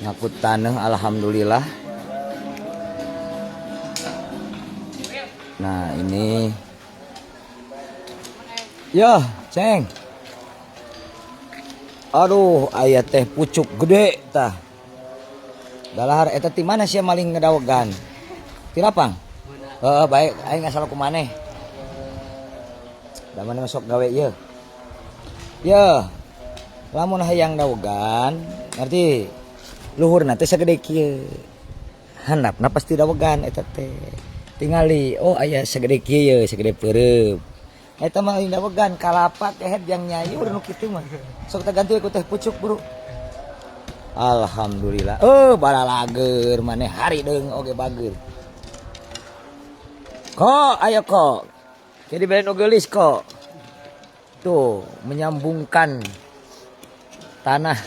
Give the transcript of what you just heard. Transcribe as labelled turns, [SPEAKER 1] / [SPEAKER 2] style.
[SPEAKER 1] Ngakut tanah, alhamdulillah. Nah, ini. Yo, Ceng. Aduh, aya teh pucuk gede tah. Dalahar eta ti mana sia maling ngedawegan? Ti lapang? Heeh, baik, aing ngasal ku maneh. Da maneh masuk gawe ieu. Ye. Lamun hayang dawegan, ngerti? Luhurna teh sagede kieu. Handapna pasti dawegan eta teh. Tingali, oh aya sagede kieu ye, sagede peureub. Eta mah lain dawegan, kalapa kehed jang nyayur nu kitu mah. Sok teh ganti ku teh pucuk, Bro. Alhamdulillah. Oh, balalager maneh hari deung oge bager. Kok, ayo kok. Jadi belen nu geulis kok. Tuh, menyambungkan tanah.